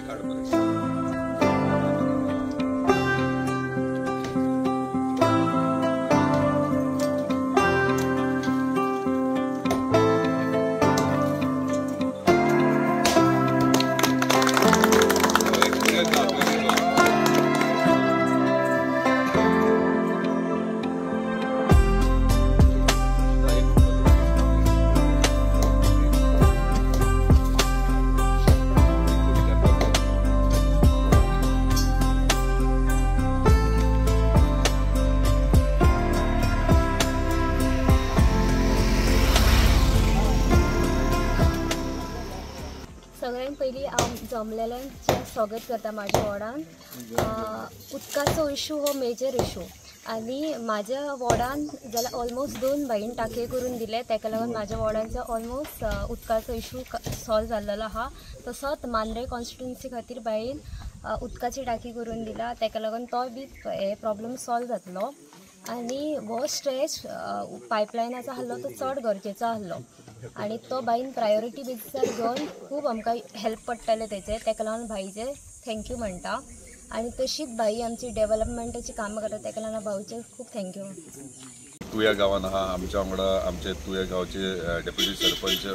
काड मरे. सगळ्यांत पयलीं हांव जमलेल्यांचें स्वागत करता म्हाज्या वॉर्डान. उदकाचो इशू हो मेजर इशू आनी म्हाज्या वॉर्डान जाल्यार ऑलमोस्ट 2 बायन टाकये करून दिले, ताका लागून म्हाज्या वॉर्डांचो ऑलमोस्ट उदकाचो इशू सॉल्व जाल्लो आहा. तसोच मांद्रे कॉन्स्टिट्युन्सी खातीर बायन उदकाची टाकी करून दिला, ताका लागून तोय बी हे प्रॉब्लम सॉल्व जातलो. आनी हो स्ट्रेच पायपलायनाचो आहलो तो चड गरजेचो आहलो आनी तो बायन प्रायोरिटी बेजिसार घेवन खूब आमकां हेल्प पडटलें तेचें, ताका लागून भाईचें thank you म्हणटा. आनी तशीच भाई आमची डेवलपमेंटाची कामां करता, ताका लागून भाऊचें खूब thank you. तुया गांवान आहा आमच्या वांगडा आमचे तुया गांवचे डेप्युटी सरपंच,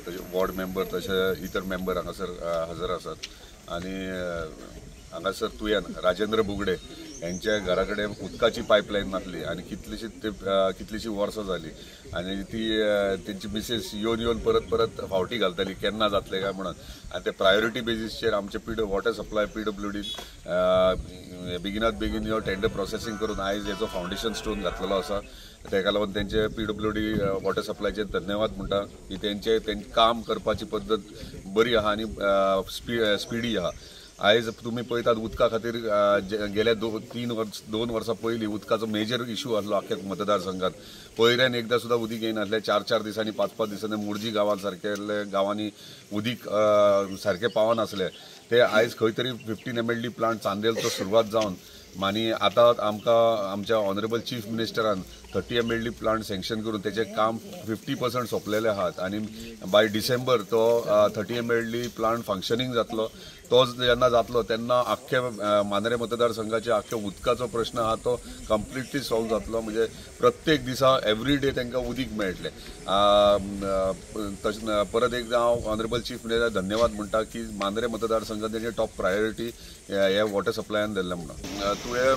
तशें वॉर्ड मेंबर, तशें इतर मेंबर हांगासर हजर आसात. आनी हांगासर तुयान राजेंद्र बुगडे यांच्या घरा कडेन उदकाची पायपलायन नासली आनी कितलीशी वर्सां जाली आनी ती तेंची मिसेस येवन येवन परत परत फावटी घालताली केन्ना जातले काय म्हणून. आनी ते प्रायोरिटी बेजीसचेर आमचे पी वॉटर सप्लाय PWD बेगिनात बेगीन ह्यो टेंडर प्रोसेसींग करून आयज हेचो फावंडेशन स्टोन घातलेलो आसा. तेका लागून तेंचे PWD water सप्लायचेर धन्यवाद म्हणटा की तेंचे काम करपाची पद्दत बरी आहा आनी स्पिडी आहा. आयज तुमी पळयतात उदका खातीर गेल्या 2 वर्सां पयलीं उदकाचो मेजर इशू आसलो आख्या मतदारसंघात. पयऱ्यान एकदां सुद्दां उदीक येयनासलें, 4-4 दिसांनी 5-5 दिसांनी मुर्जी गांवां सारकेले गांवांनी उदीक सारकें पावनासलें. ते आयज खंय तरी 15 MLD plant चांदेलचो सुरवात जावन आनी आतां आमकां आमच्या honourable chief मिनिस्टरान 30 MLD plant sanction करून तेचें काम 50% सोंपलेलें आहात आनी बाय डिसेंबर तो 30 MLD plant functioning जातलो. तो जेन्ना जातलो तेन्ना आख्खे मांद्रे मतदारसंघाचे आख्खे उदकाचो प्रश्न आहा तो कंप्लिटली सॉल्व जातलो. म्हणजे प्रत्येक दिसा एवरी डे तांकां उदीक मेळटलें. तशें परत एकदां हांव ऑनरेबल चीफ मिनिस्टर धन्यवाद म्हणटा की मांद्रे मतदारसंघात तेंचे टॉप प्रायोरिटी हे वॉटर सप्लायान दिल्लें म्हणून. तुवें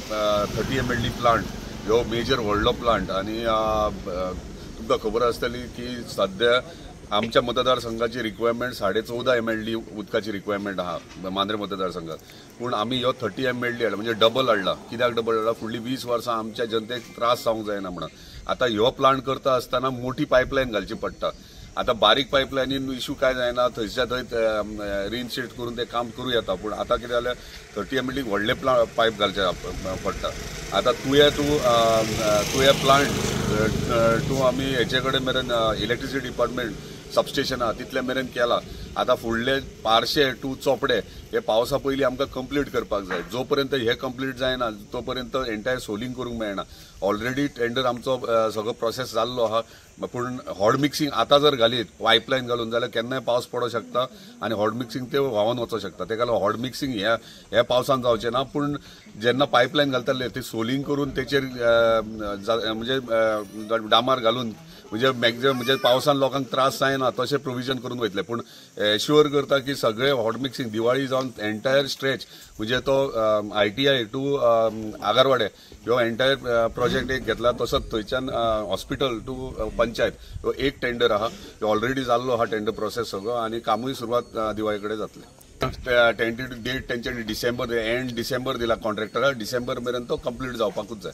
30 MLD plant ह्यो मेजर व्हडलो प्लांट आनी तुमकां खबर आसतली की सद्या आमच्या मतदारसंघाची रिक्वायरमेंट 14.5 MLD उदकाची रिक्वायरमेंट आहा मांद्रे मतदारसंघात. पूण आमी ह्यो 30 MLD हाडला म्हणजे डबल हाडला. कित्याक डबल हाडला? फुडली 20 वर्सां आमच्या जनतेक त्रास जावंक जायना म्हणून. आतां ह्यो प्लांट करता आसतना मोठी पायपलायन घालची पडटा. आतां बारीक पायपलायनीन इशू काय जायना, थंयच्या थंय रिइन्स्टेट करून तें काम करूं येता. पूण आतां कितें जालें 30 MLD व्हडले पायप घालचे पडटा. आतां तुया प्लांट टू आमी हेचे कडेन मेरेन इलेक्ट्रिसिटी डिपार्टमेंट सबस्टेशन आहा तितले मेरेन केला. आतां फुडले पार्शे टू चोपडे हे पावसा पयलीं आमकां कंप्लीट करपाक जाय. जो पर्यंत हे कंप्लीट जायना तो पर्यंत एंटायर सोलिंग करूंक मेळना. ऑलरेडी टेंडर आमचो सगळो प्रोसेस जाल्लो आहा, पूण हॉड मिक्सिंग आतां जर घालीत पायपलायन घालून जाल्यार केन्नाय पावस पडोंक शकता आनी हॉड मिक्सिंग ते व्हांवन वचोंक शकता. तेका लागून हॉड मिक्सिंग ह्या पावसान जावचें ना, पूण जेन्ना पायपलायन घालतले ते सोलिंग करून तेचेर म्हणजे डामार घालून म्हणजे मॅक्झिमम म्हणजे पावसान लोकांक त्रास जायना तशें प्रोविजन करून वयतले. पूण एश्युअर करता की सगळे हॉट मिक्सिंग दिवाळी जावन एंटायर स्ट्रेच म्हणजे तो ITI to Agarwade ह्यो एंटायर प्रोजेक्ट एक घेतला. तसोच थंयच्यान हॉस्पिटल टू पंचायत ह्यो एक टेंडर आहा, ह्यो ऑलरेडी जाल्लो आहा टेंडर प्रोसेस सगळो आनी कामूय सुरवात दिवाळे कडेन जातलें. टेंटेटिव्ह डेट तेंच्यांनी डिसेंबर एंड डिसेंबर दिला कॉन्ट्रॅक्टराक, डिसेंबर मेरेन तो कंप्लीट जावपाकूच जाय.